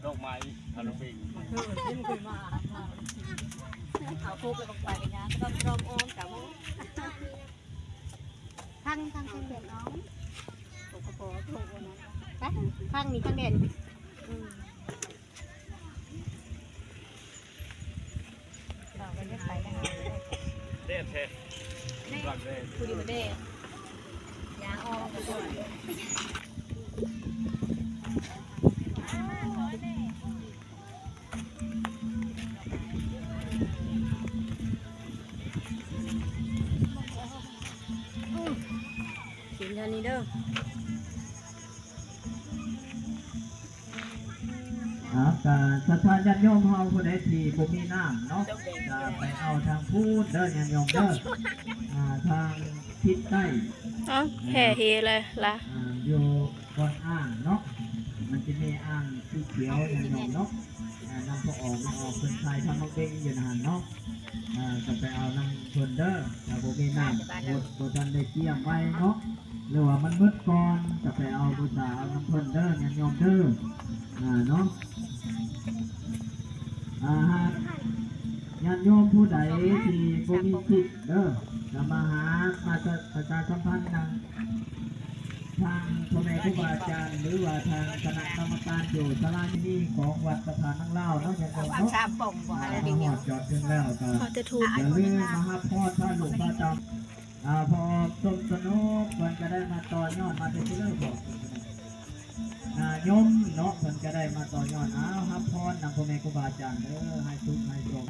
ດອກໄມ້ຮາໂລວີນ ເອີ ເຫັນເພິ່ນມາ ເອົາຄົບແລ້ວກໍໄປກັນຍາ ກໍດອມອ້ອມກັບ ທາງ ທາງ ທາງແດດເນາະ ໂຕກະພໍໂຕກະນັ້ນ ໄປ ທາງນີ້ ທາງແດດ ອືມ ເຂົາກໍຢາກໄປນະ ແດດແທ້ ແດດ ຜູ້ດີມາແດດ ຢາອອກໄປກ່ອນ. ກິນເທົ່ານີ້ເດີ. ອ່າ ກະສັດທາຍາດໂຍມເຮົາຜູ້ໃດທີ່ບໍ່ມີນ້ຳເນາະ ກະໄປເອົາທາງພຸ້ນເດີຍາດໂຍມເດີ ອ່າ ທາງທິດໃຕ້ ເອົ້າ ແຫ່ເຮເລີຍລະ ອ່າ ຢູ່ ບ່ອນອ່າງເນາະ ມັນຈະມີອ່າງສີຂຽວຍາດໂຍມເນາະ ອ່າ ນຳພະອອກ ນຳອອກເພິ່ນຂາຍທຳໝາກເບັງຢູ່ຫັ້ນເນາະ ອ່າ ກໍໄປເອົານຳເພິ່ນເດີ ຖ້າບໍ່ມີນ້ຳ ບໍ່ ບໍ່ທັນໄດ້ກຽມໄວ້ເນາະ ຫຼືວ່າມັນໝົດກ່ອນ ກໍໄປເອົາບູຊາເອົານຳເພິ່ນເດີຍາດໂຍມເດີ ອ່າ ເນາະ ອ່າ ຫາກຍາດໂຍມຜູ້ໃດທີ່ບໍ່ມີຈິດເດີ ກໍມາຫາ ມາປະຊາສຳພັນນຳ ທາງພໍ່ແມ່ຄູບາອາຈານ ຫຼືວ່າທາງຄະນະກຳມະການຢູ່ສາລາແຫ່ງນີ້ຂອງວັດພະທາດນາງລາວເນາະ ຍາດໂຍມເນາະ ມາຮອດຈອດເຖິງແລ້ວກໍຢ່າລືມມາຮັບພອນພາລູກພາເຕົ້າ ອ່າ ພໍ່ສົມສະໜຸກ ເພິ່ນກໍໄດ້ມາຕໍ່ຍອດມາແຕ່ຜູ້ເລີບອກ ອ່າ ໂຍມເນາະ ເພິ່ນກໍໄດ້ມາຕໍ່ຍອດ ເອົາ ຮັບພອນນຳພໍ່ແມ່ຄູບາອາຈານເດີ ໃຫ້ສຸກໃຫ້ໂຊກ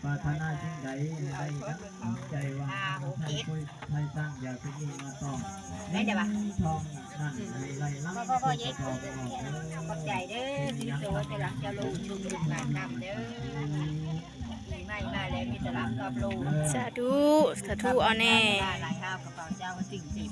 ປາດຖະໜາສິ່ງໃດໃຫ້ໄດ້ດັ່ງໃຈຫວັງ ໃຫ້ໄດ້ ໃຫ້ສ້າງຢາກເປັນເງິນມາຕ້ອງ ໄດ້ເດ້ວະ ເງິນທອງນັ້ນໃຫ້ໄຫຼຫຼັ່ງສູ່ກະເປົາເງິນອອກເດີ ຂອບໃຈເດີ ມີໂຊກໃຫ້ຫຼັບຈະລຸງ ລຸງມານຳເດີ ປີໃໝ່ມາແລ້ວມີແຕ່ລາບກັບໂລກ ສາທຸ ສາທຸ ເອົາແນ່ ຫຼາຍເຮົາກະເປົາເຈົ້າກໍຕຶງເຕັມ.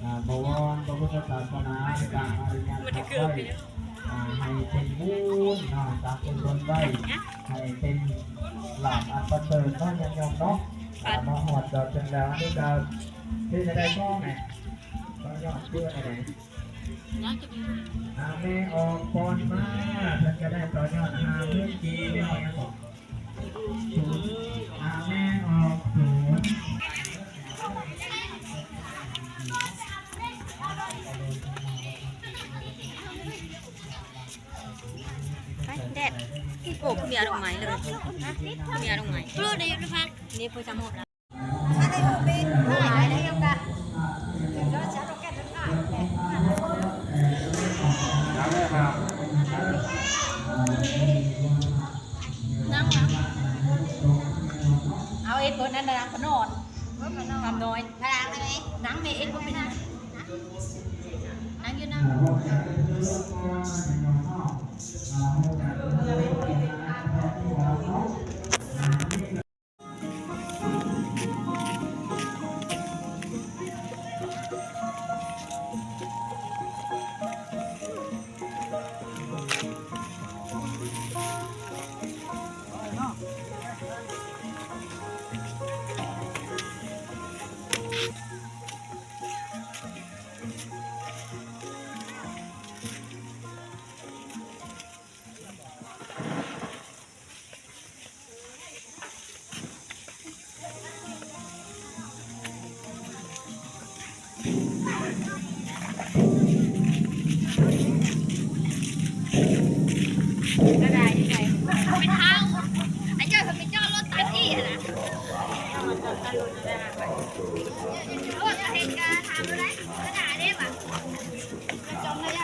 ອ່າ ບໍວອນພະພຸດທະສາສະໜາ ໃນການອະນຸຍາດໄວ້ ອ່າ ໃຫ້ເປັນບຸນເນາະ ສາທຸຊົນໄວ້ ໃຫ້ເປັນລາບອັນປະເສີດເນາະ ຍາດໂຍມເນາະ ອ່າ ມາຮອດຈອດເຖິງແລ້ວ ອັນນີ້ກໍເປັນຈັ່ງໃດຕໍ່ແມ່ ຕໍ່ຍອດຄືອັນໃດ? ອ່າ ແມ່ອອກກ່ອນມາ ເພິ່ນກໍໄດ້ຕໍ່ຍອດຫ້າໝື່ນກີບ ແມ່ອອກຫຍັງເກາະ? ສູນ ອ່າ ແມ່ອອກສູນ ໄປແດດ ໂອ້ ຄືມີອາລົມໃໝ່ເລີຍ ຄືມີອາລົມໃໝ່ ນີ້ເພິ່ນຈະມອບ. ນັ່ງນະ ເອົາເອັດເບີດນັ້ນນະ ຂະໜອນ ຄຳນ້ອຍ ນັ່ງແມ່ເອັດບໍ່ເປັນຫຍັງ ນັ່ງຢູ່ນະ. ກະດາຍໃສ່ ເປັນເຮົາ ໄອ້ເຈົ້າເພິ່ນໄປຈອດລົດຕັດອີກຫັ້ນນະ ລົດເຮັດກະທຳໄດ້ ກະດາຍເດ້ຫວາ ຈອດໄດ້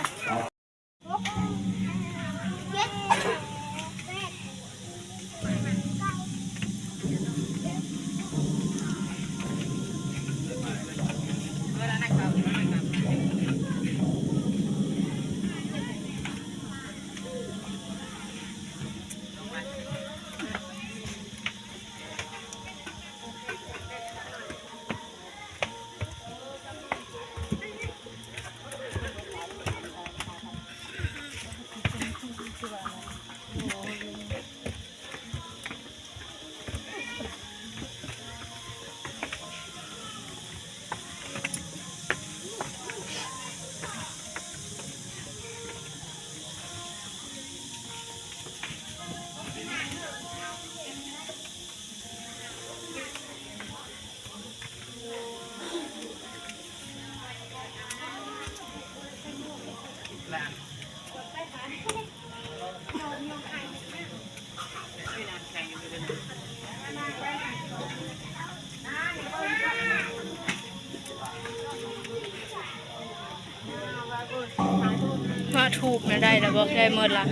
ມາທູບນະ ໄດ້ແລ້ວບໍ່? ໄດ້ໝົດລະ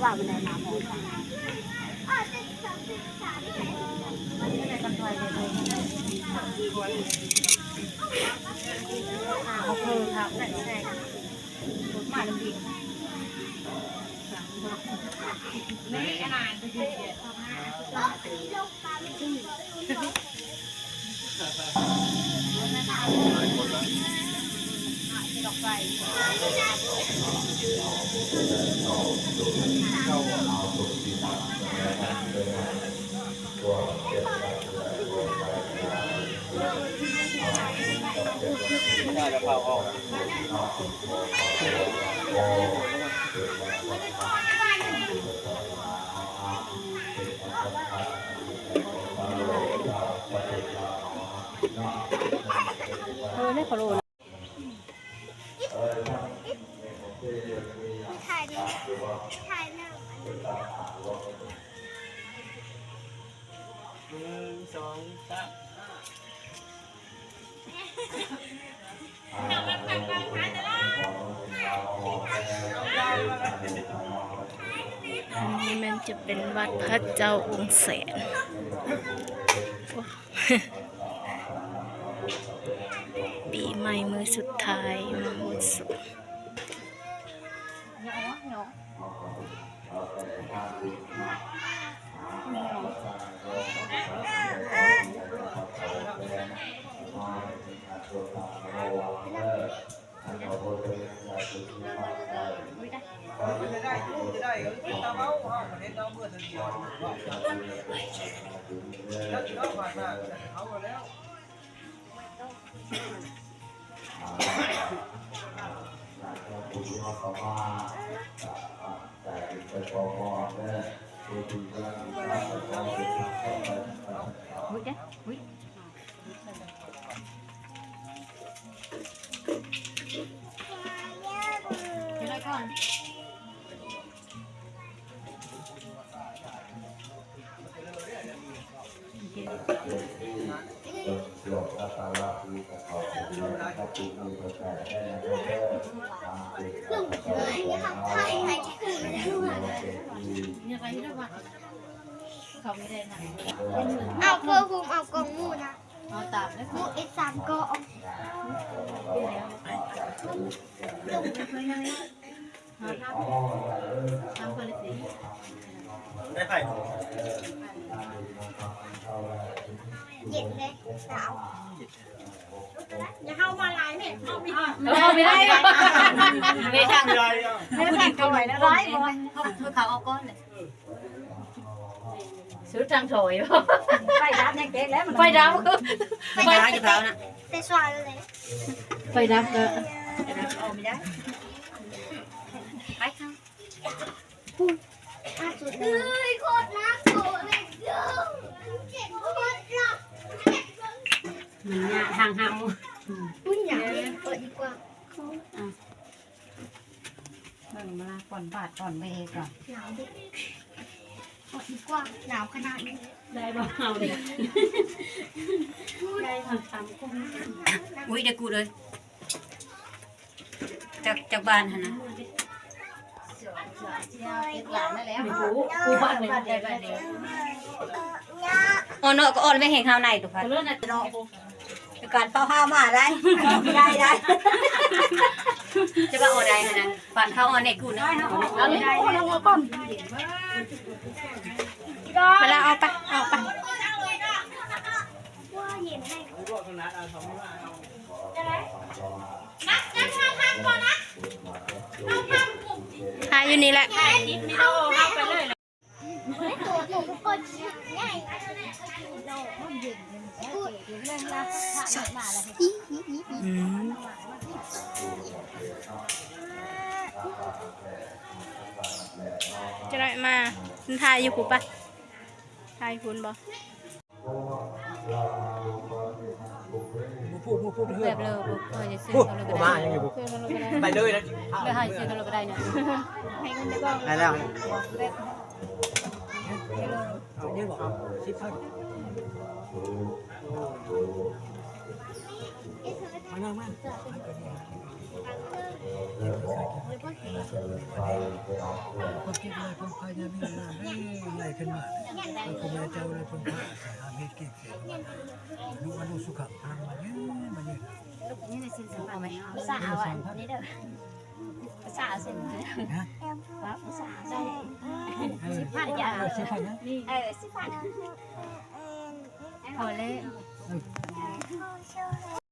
ວ່າມັນໄດ້ມາພໍ ເອີ ໃນໂຄໂລນາ ຖ່າຍດີ ຖ່າຍໜ້າ ໜຶ່ງ ສອງ ສາມ ຫ້າ ອັນນີ້ແມ່ນຈະເປັນວັດພະເຈົ້າອົງແສນ ໂອ້ ປີໃໝ່ມື້ສຸດທ້າຍ ມາໂຫດສົບ. ເອົາເພີ່ມ ເອົາກອງໝູນະ ເອົາຕາມເດີ ໝູອີກສາມກອງ. ເຢັນເດ້ສາວ ຢ່າເຂົ້າມາຫຼາຍແມ່ ເຂົ້າໄປ ເຂົ້າໄປໄດ້ ໄປທາງ ໄປທາງເຂົາໄວ້ແລ້ວ ເຂົາ ເຂົາເອົາກ່ອນເລີຍ. ສຸດທາງຖອຍ ໄຟດັບຍັງເຕັກແລ້ວ ໄຟດັບ ໄຟດັບ ໄຟດັບ ໄຟດັບກໍ ອອກໄປໄດ້ ໄປທາງ ພຸ້ນ ອ່າ ສຸດເລີຍ. ມັນຍາກທາງເຮົາ. ອືມ ອຸ້ຍ ໜາວເດ້ ເປີດດີກວ່າ. ອ່ະ ເບິ່ງເວລາກ່ອນບາດກ່ອນເວກ່ອນ. ໜາວເດ້ ເປີດດີກວ່າ ໜາວຂະໜາດນີ້. ໄດ້ບໍ່ເຮົານີ້? ໄດ້ມາສາມຄົນ. ອຸ້ຍ ເດ້ກູເອີຍ. ຈັກ ຈັກບ້ານຫັ້ນນະ? ໂອ້ໂຫ ກູບ້ານເລີຍ. ອ່ອນເນາະ ກໍອ່ອນໄວ້ແຮງເຮົາໃນຕຸພັດ. ການເຝົ້າຫ້າມມາໄດ້ ໄດ້ ໄດ້. ຈະວ່າອ່ອນໃດຫັ້ນນະ? ປານເຂົາອ່ອນໃນກູນະ. ເອົາເລີຍ ເອົາເລີຍ ເອົາກ່ອນ. ມາລະ ເອົາໄປ ເອົາໄປ. ຖ່າຍຢູ່ນີ້ແຫຼະ. ອືມ ຈະໄດ້ມາ ມັນຖ່າຍຢູ່ພຸ້ນປະ? ຖ່າຍພຸ້ນບໍ່? ບໍ່ພູດ ບໍ່ພູດເຮືອນ ແບບເລີ ເຮົາຈະຊື້ເທົ່າໃດກໍໄດ້ ຊື້ເທົ່າໃດກໍໄດ້ ໄປເລີຍນະ ແລ້ວເຮົາຊິຊື້ເທົ່າໃດກໍໄດ້ເນາະ. ໄດ້ແລ້ວ ເອົານີ້ບໍ່ ສິບພັນ ມານັ່ງມາ. ຄວາມຄິດຮ້າຍຄວາມພະຍາຍາມນີ້ນະ ເອີ ໃຫຍ່ຂຶ້ນມາ ເອີ ຄູບາອາຈານເພິ່ນພາໃຫ້ເຮັດກິດເສຍ ອາຍຸ ອາຍຸ ສຸຂະ ພະລັງ ມາເຍ ມາເຍ. ນີ້ນະ ຊິນສຳພັນ ພາສາເອົາອັນນີ້ເດີ ພາສາເອົາຊິນ ຮະ ພາສາເອົາຊິນ ເອີ ສິບພັນ ເອີ ສິບພັນນະ ເອີ ສິບພັນ ພໍແລ້ວ ເອີ